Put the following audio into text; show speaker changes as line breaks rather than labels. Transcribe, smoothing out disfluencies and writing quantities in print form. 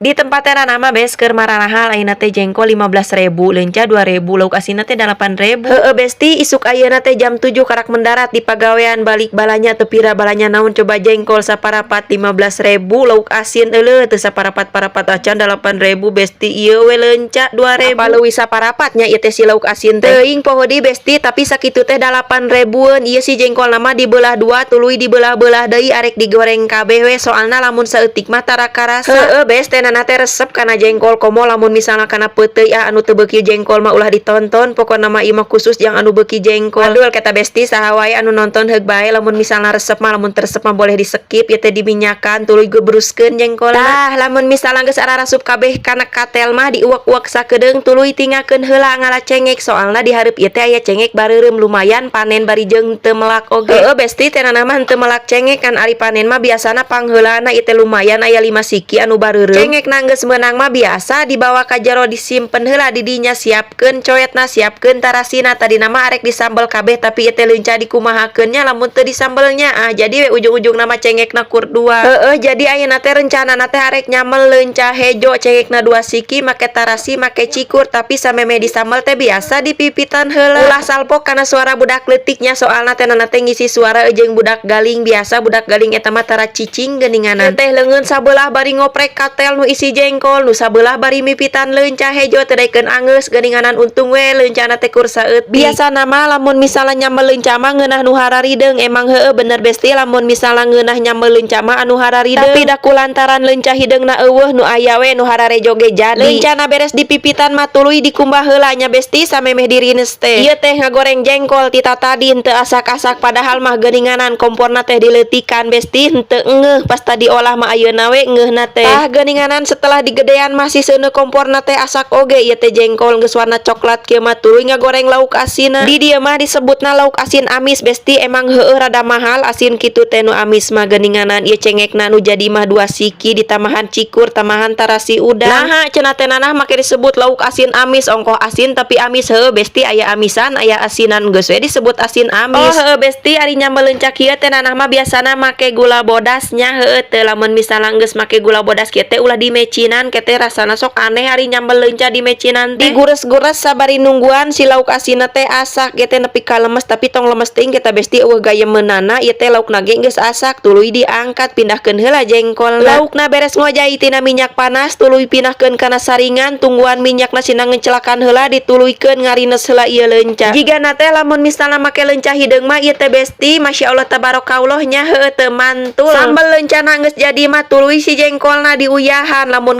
Di tempat nama bes keur mararahal, ayeuna teh jengkol 15.000, leunca 2.000, lauk asinna teh 8.000. Heeh besti, isuk ayeuna teh jam 7 karak mendarat di pagawean, balik balanja teu pira, balanja naon coba? Jengkol saparapat 15.000, lauk asin euleuh teu saparapat-parapat acan 8.000, besti. Ieu we leunca 2.000. Apa leuwih saparapatnya ieu teh si lauk asin teh? Teuing poho di besti, tapi sakitu teh 8 ribuan. Ieu si jengkol nama dibelah dua, tuluy dibelah-belah deui, arek digoreng kabeh we, soalna lamun saeutik mah tara karasa. Heeh bes, teh nana teh resep kana jengkol, komo lamun misalna kana peuteuy. Ah, anu teu beuki jengkol mah ulah ditonton, pokona mah ieu mah khusus jang anu beuki jengkol. Adul kata besti, saha wae anu nonton heug bae lamun misalna resep mah, lamun teu resep mah boleh di skip. Ieu teh diminyakan, tuluy gebruskeun jengkolna. Tah, lamun misalna geus ararasup kabeh kana katel mah, diuwek-uwek sakedeung, tuluy tinggakeun heula ngala cengek, soalna di hareup ieu teh aya cengek bareureum, lumayan panen bari jeung teu melak oge. Heeh besti, teh nana mah henteu melak cengek kan, ari panen mah biasana pangheulana. Ieu teh lumayan aya 5 siki anu bareureum. Cengek geus meunang mah biasa dibawa ka jero, disimpen heula di dinya, siapkeun coetna, siapkeun tarasina. Tadina mah arek disambel kabeh, tapi ieu teh leunca dikumahakeun nya lamun teu disambelnya? Ah, jadi we ujung-ujung nama cengekna kur dua. Heeh, jadi ayeuna teh rencanana teh arek nyamel leunca hejo, cengekna dua siki, make tarasi, make cikur, tapi samemeh disambel teh biasa dipipitan heula. Ulah salpok kana suara budak leutiknya, soalna teh nana teh ngisi suara jeung budak galing. Biasa budak galing eta mah tara cicing geuninganan. Teh leungeun sabelah bari ngoprek katel nu isi jengkol, nu sabelah bari mipitan leunca hejo, teu daekeun angeus geuninganan. Untung we leuncana teh kur saeutik. Biasana mah lamun misalnya nyamel leunca mah ngeunah nu hararideung. Emang heueuh bener besti, lamun misalnya ngeunah nyamel leunca mah anu hararideung, tapi da kulantaran leunca hideungna euweuh, nu aya we nu hararejo ge jadi. Leuncana beres dipipitan mah tuluy dikumbah heula nya besti, samemeh dirines teh. Ieu teh ngagoreng jengkol tita tadi henteu asak-asak, padahal mah geuninganan komporna teh dileutikan besti, henteu ngeuh pas tadi olah mah, ayeuna we ngeuhna teh. Tah, geuninganan setelah digedean masih seuneu komporna teh asak oge. Ieu teh jengkol geus warna coklat kieu mah, tuluy ngagoreng lauk asinna. Di dieu mah disebutna lauk asin amis besti. Emang heueuh rada mahal asin kitu teh nu amis mah geuninganan. Ieu cengekna nu jadi mah dua siki, ditambahan cikur, tambahan tarasi udang. Naha cenah teh nanah make disebut lauk asin amis, ongkoh asin tapi amis? Heueuh besti, aya amisan aya asinan, geus we disebut asin amis. Oh heueuh besti, ari nyambel leunca kieu teh nanah mah biasana make gula bodas nya. Heueuh teu, lamun misalna geus make gula bodas kieu teh ulah dimecinan ke teh, rasana sok aneh ari nyambel leunca dimecinan teh. Digures-gures sabari nungguan si lauk asinna teh asak. Ieu teh nepi ka lemes, tapi tong lemes teuing kita besti, euweuh gayemeunana. Ieu teh laukna ge geus asak, tuluy diangkat, pindahkeun heula jengkolna. Laukna beres ngojay tina minyak panas, tuluy pindahkeun kana saringan, tungguan minyakna sina ngencelakan heula, dituluykeun ngarines heula ieu leunca. Jigana teh lamun misalna make leunca hideung mah ieu teh besti, masya Allah tabarakallah nya, heueuh teu mantul. Sambel leuncana geus jadi mah, tuluy si jengkolna diuyahan lamun